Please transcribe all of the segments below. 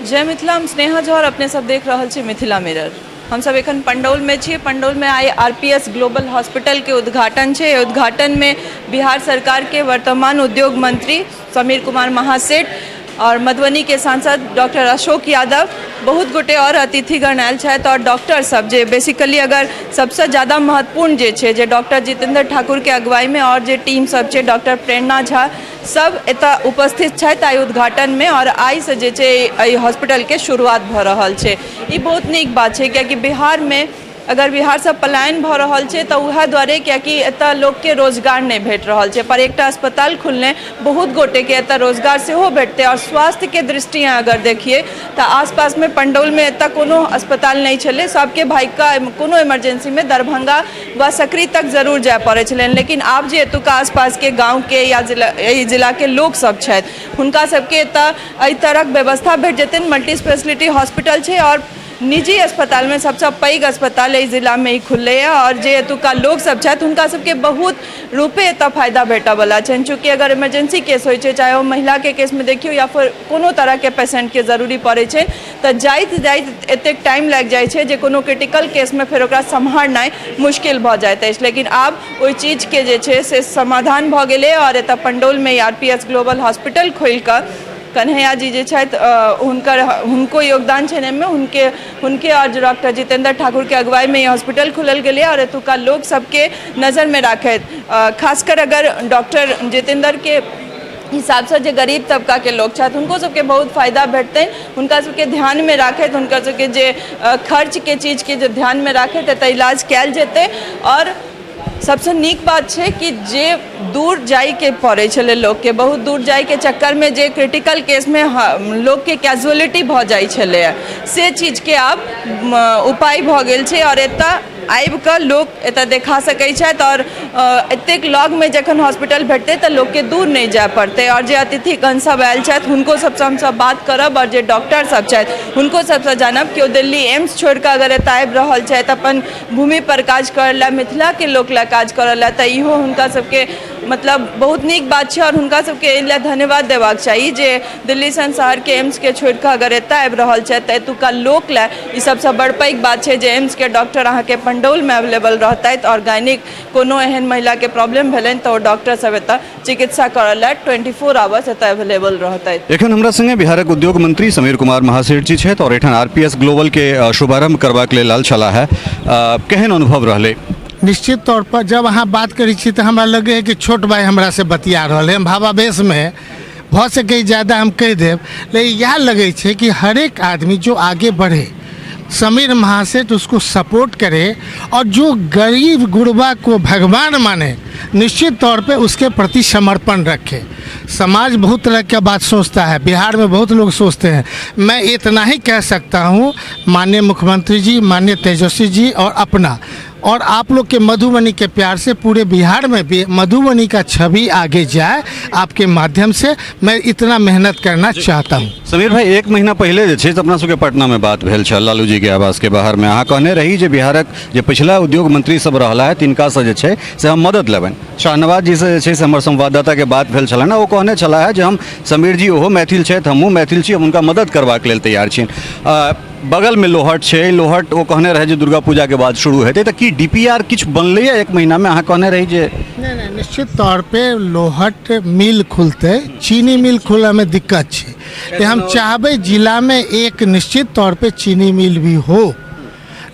जय मिथिला, हम स्नेहा झा और अपने सब देख रहल छी मिथिला मिरर। हमसब एखन पंडौलमे छी। पंडौलमे आइ आरपीएस ग्लोबल हॉस्पिटलके उद्घाटन छै। एहि उद्घाटनमे बिहार सरकारके वर्तमान उद्योग मंत्री समीर कुमार महासेठ और मधुबनीके सांसद डॉक्टर अशोक यादव, बहुत गोटे और अतिथिगण आयल छथि और डॉक्टर सब जे बेसिकली अगर सबसँ ज़्यादा महत्वपूर्ण जे छै जे डॉक्टर जितेंद्र ठाकुरके अगुवाईमे और जे टीम सब छै, डॉक्टर प्रेरणा झा सब एतऽ उपस्थित छथि आइ उद्घाटनमे। आओर आइसँ जे छै एहि हॉस्पिटलके शुरुआत भऽ रहल छै। ई बहुत नीक बात छै, कियाकि बिहारमे अगर बिहारसँ पलायन भऽ रहल छै तऽ उएह दुआरे, कियाकि एतऽ लोकके रोजगार नहि भेट रहल छै। पर एकटा अस्पताल खुलने बहुत गोटेके एतऽ रोजगार सेहो भेटतै। आओर स्वास्थ्यके दृष्टिए अगर देखियै तऽ आसपासमे पंडौलमे एतऽ कोनो अस्पताल नहि छलै। सबके भागिकऽ कोनो इमरजेंसीमे दरभंगा वा सकरी तक जरूर जाय पड़ै छलनि। लेकिन आब जे एतुका आसपासके गाँवके या जिला, एहि जिलाके लोकसभ छथि, हुनका सबके एतऽ एहि तरहक व्यवस्था भेट जेतनि। मल्टी स्पेशलिटी हॉस्पिटल छै आओर निजी अस्पतालमे सबसँ पैघ अस्पताल एहि जिलामे ई खुललैए। आओर जे एतुका लोकसभ छथि, हुनका सबके बहुत रूपे एतऽ फायदा भेटयवला छनि। चूँकि अगर इमरजेंसी केस होइ छै, चाहे ओ महिलाके केसमे देखियौ या फिर कोनो तरहके पेशेंटके जरूरी पड़ै छै, तऽ जाइत जाइत एतेक टाइम लागि जाइ छै जे कोनो क्रिटिकल केसमे फेर ओकरा सम्हारनाइ मुश्किल भऽ जाइत अछि। लेकिन आब ओहि चीजके जे छै से समाधान भऽ गेलै आओर एतऽ पंडौलमे R P S global hospital खोलि कऽ कन्हैया जी जे छथि, हुनको योगदान छनि एहिमे। हुनके हुनके आओर डॉक्टर जितेंद्र ठाकुरके अगुवाईमे ई हॉस्पिटल खोलल गेलै। आओर एतुका लोक सबके नजरमे राखैत, खासकर अगर डॉक्टर जितेंद्रके हिसाबसँ जे गरीब तबकाके लोक छथि, हुनको सबके बहुत फायदा भेटतनि। हुनका सबके ध्यानमे राखैत, हुनकर सबके जे खर्चके चीजके जे ध्यानमे राखैत एतऽ इलाज कयल जेतै। आओर सबसँ नीक बात छै कि जे दूर जाइके पड़ै छलै लोकके, बहुत दूर जाइके चक्करमे जे क्रिटिकल केसमे लोकके कैजुअलिटी भऽ जाइ छलैए, से चीजके आब उपाय भऽ गेल छै। आओर एतऽ आबि कऽ लोक एतऽ देखा सकै छथि आओर एतेक लगमे जखन हॉस्पिटल भेटतै तऽ लोकके दूर नहि जाय पड़तै। आओर जे अतिथिगण सब आयल छथि, हुनको सबसँ हमसब बात करब आओर जे डॉक्टर सब छथि, हुनको सबसँ जानब कि ओ दिल्ली एम्स छोड़ि कऽ अगर एतऽ आबि रहल छथि अपन भूमिपर काज करय लए, मिथिलाके लोक लए काज करय लए, तऽ इहो हुनका सबके मतलब बहुत नीक बात छै। आओर हुनका सबके एहि लए धन्यवाद देबाक चाही जे दिल्ली सन शहरके एम्सके छोड़ि कऽ अगर एतऽ आबि रहल छथि, तऽ एतुका लोक लए ई सबसँ बड़ पैघ बात छै जे एम्सके डॉक्टर अहाँके पंडौलमे अवेलेबल रहतथि। आओर गायनिक कोनो एहन महिलाके प्रॉब्लम भेलनि तऽ ओ डॉक्टर सब एतऽ चिकित्सा करऽ लए 24 आवर्स एतऽ अवेलेबल रहतथि। एखन हमरा संगे बिहारक उद्योग मंत्री समीर कुमार महासेठ जी छथि और एठन आरपीएस ग्लोबल के शुभारंभ करबाक लेल आयल छलाह है। केहन अनुभव रहलै? निश्चित तौर पर जब अहाँ बात करै छी तऽ हमरा लगै है कि छोट भाइ हमरासँ बतिया रहल है। हम भावावेशमे भऽ सकै ज़्यादा हम कहि देब, लेकिन इएह लगै छै कि हरेक आदमी जो आगे बढ़े, समीर महासेठ उसको सपोर्ट करे और जो गरीब गुरबा को भगवान माने, निश्चित तौर पे उसके प्रति समर्पण रखे। समाज बहुत तरह का बात सोचता है, बिहार में बहुत लोग सोचते हैं। मैं इतना ही कह सकता हूँ, माननीय मुख्यमंत्री जी, माननीय तेजस्वी जी और अपना और आप लोग के मधुबनी के प्यार से पूरे बिहार में भी मधुबनी का छवि आगे जाए, आपके माध्यम से मैं इतना मेहनत करना चाहता हूँ। समीर भाई, एक महीना पहिले जे छै से अपना सबके पटना में बात भेल छल लालू जी के आवास के बाहर में। अहाँ कहने रही जे बिहारक जे पिछला उद्योग मंत्री सब रहला है, तिनका से जे छै से हम मदद लेबनि। शाहनवाज जी से जे छै से हमर संवाददाता के बात भेल छलनि, ओ कहने छलाह है जे हम समीर जी, ओहो मैथिल छथि, हमहूँ मैथिल छी, हम हुनका मदद करबाक लेल तैयार छियनि। बगल में लोहट छै, लोहट ओ कहने रहे जे दुर्गा पूजा के बाद शुरू हेतै, तऽ की डीपीआर किछु बनलैए एक महीना में? अहाँ कहने रही जे नहीं, निश्चित तौर पे लोहट मिल खुलते, चीनी मिल खुले में दिक्कत छै। लेकिन हम चाहबै जिला में एक निश्चित तौर पे चीनी मिल भी हो,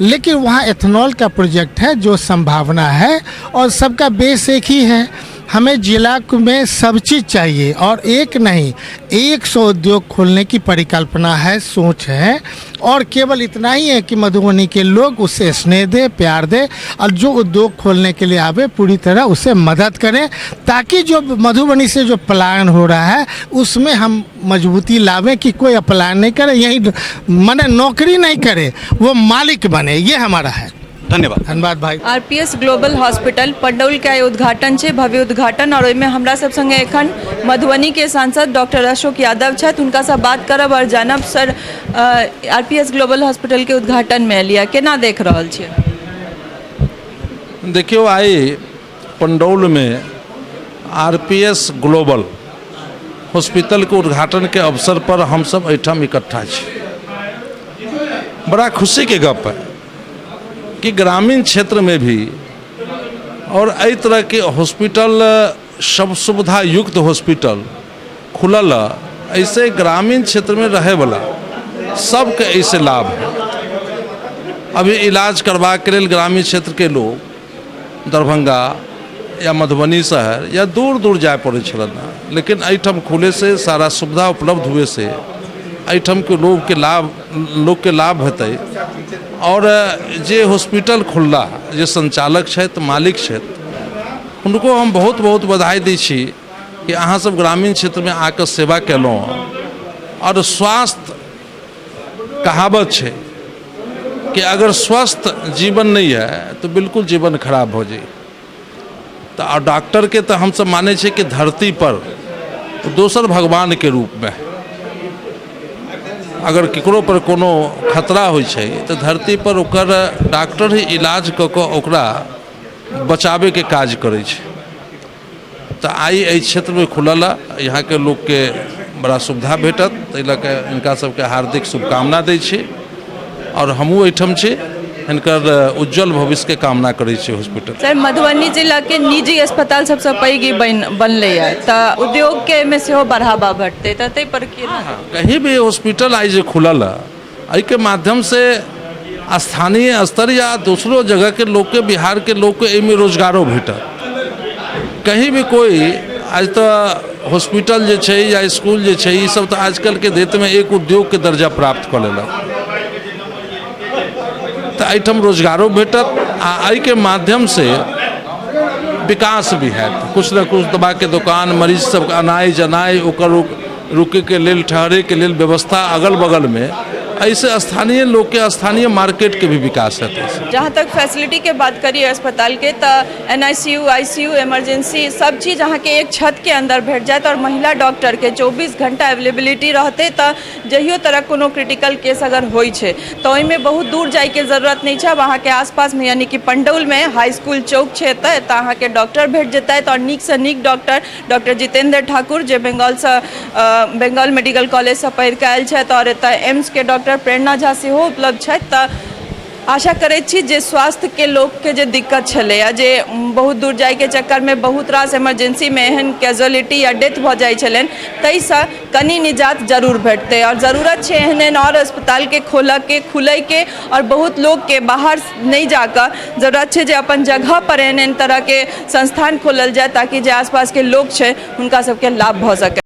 लेकिन वहाँ एथेनॉल का प्रोजेक्ट है जो संभावना है और सबका बेस एक ही है। हमें जिला में सब चीज़ चाहिए और एक नहीं, 100 उद्योग खोलने की परिकल्पना है, सोच है। और केवल इतना ही है कि मधुबनी के लोग उसे स्नेह दे, प्यार दे और जो उद्योग खोलने के लिए आवे, पूरी तरह उसे मदद करें, ताकि जो मधुबनी से जो पलायन हो रहा है, उसमें हम मजबूती लावें कि कोई पलायन नहीं करे, यही मने नौकरी नहीं करे, वो मालिक बने, ये हमारा है। धन्यवाद। धन्यवाद भाई। आरपीएस ग्लोबल हॉस्पिटल पंडौल के आइ उद्घाटन छै, भव्य उद्घाटन। और ओहिमे हमरा सब संगे एखन मधुबनी के सांसद डॉक्टर अशोक यादव छथि। हुनकासँ बात करब और जानब। सर, आरपीएस ग्लोबल हॉस्पिटल के उद्घाटन मे एलियै, केना देख रहल छियै? देखियौ, आइ पंडौलमे आर पी एस ग्लोबल हॉस्पिटलके उद्घाटनके अवसर पर हमसब एहिठाम इकट्ठा छी। बड़ा खुशीके गप है कि ग्रामीण क्षेत्रमे भी आओर एहि तरहके हॉस्पिटल, सब सुविधा युक्त हॉस्पिटल खुलल है। एहिसँ ग्रामीण क्षेत्रमे रहैवला सबके एहिसँ लाभ है। अभी इलाज करबाके लेल ग्रामीण क्षेत्रके लोग दरभंगा या मधुबनी शहर या दूर दूर जाय पड़ै छलनि हेँ, लेकिन एहिठाम खुलेसँ, सारा सुविधा उपलब्ध हुए से एहिठामके लोकके लाभ हेतै। आओर जे हॉस्पिटल खुलला, जे संचालक छथि, मालिक छथि, हुनको हम बहुत बहुत बधाई दै छी कि अहाँ सब ग्रामीण क्षेत्रमे आके सेवा केलहुँ। आओर स्वास्थ्य, कहावत छै कि अगर स्वस्थ जीवन नहीं है तो बिल्कुल जीवन खराब हो जाए। तऽ आओर डॉक्टरके तऽ हमसब मानै छियै कि धरती पर दोसर भगवानके रूपमे। अगर ककरो पर कोनो खतरा होइ छै तऽ धरती पर ओकर डॉक्टर ही इलाज कऽ कऽ ओकरा बचाबैके काज करै छै। तऽ आइ एहि क्षेत्रमे खुलल हँ, यहाँके लोकके बड़ा सुविधा भेटत। ताहि लऽ कऽ हिनका सबके हार्दिक शुभकामना दै छी आओर हमहूँ एहिठाम छी, हिनकर उज्जवल भविष्यके कामना करै छी हॉस्पिटल। सर, मधुबनी जिलाके निजी अस्पताल सबसँ पैघ ई बनलैए, तऽ उद्योगके एहिमे सेहो बढ़ावा भेटतै, तऽ ताहि पर की? कहीं भी हॉस्पिटल आइ जे खुलल है, एहिके माध्यमसँ स्थानीय स्तर या दोसरो जगहके लोकके, बिहारके लोकके एहिमे रोजगारो भेटत। कहीं भी कोइ आज तऽ हॉस्पिटल जे छै या इसकुल जे छै, ई सब तऽ आजकलके डेटमे एक उद्योगके दर्जा प्राप्त कऽ लेलक। तऽ एहिठाम रोजगारो भेटत आ एहिके माध्यमसँ विकास भी हैत। किछु ने किछु दवाके दोकान, मरीज सबके अनाइ जनाइ, ओकर रुकैके लेल, ठहरैके लेल व्यवस्था अगल बगलमे, एहिसँ स्थानीय लोकके, स्थानीय मार्केटके भी विकास हेतै। जहाँ तक फैसिलिटीके बात करिए अस्पतालके, तऽ एनआईसीयू, आईसीयू, इमरजेंसी, सब चीज अहाँके एक छतके अन्दर भेट जायत आओर महिला डॉक्टरके 24 घंटा अवेलेबिलिटी रहतै। तऽ जहियो तरह कोनो क्रिटिकल केस अगर होइ छै तऽ ओहिमे बहुत दूर जाइके जरूरत नहि छै। आब अहाँके आसपासमे, यानी कि पंडौलमे हाई स्कूल चौक छै एतऽ, एतऽ अहाँके डॉक्टर भेट जेतथि आओर नीकसँ नीक डॉक्टर, डॉक्टर जितेंद्र ठाकुर, जे बंगालसँ, बंगाल मेडिकल कॉलेजसँ पढ़िकऽ आयल छथि आओर एतऽ एम्सके डॉक्टर प्रेरणा झा सेहो उपलब्ध छथि। तऽ आशा करैत छी जे स्वास्थ्यके लोकके जे दिक्कत छलैए, जे बहुत दूर जाइके चक्करमे बहुत रास इमरजेंसीमे एहन कैजुअलिटी या डेथ भऽ जाइ छलनि, ताहिसँ कनि निजात जरूर भेटतै। आओर जरूरत छै एहन एहन आओर अस्पतालके खोलऽके, खुलैके आओर बहुत लोकके बाहर नहि जाकऽ जरूरत छै जे अपन जगहपर एहन एहन तरहके संस्थान खोलल जाय, ताकि जे आसपासके लोक छै हुनका सबके लाभ भऽ सकै।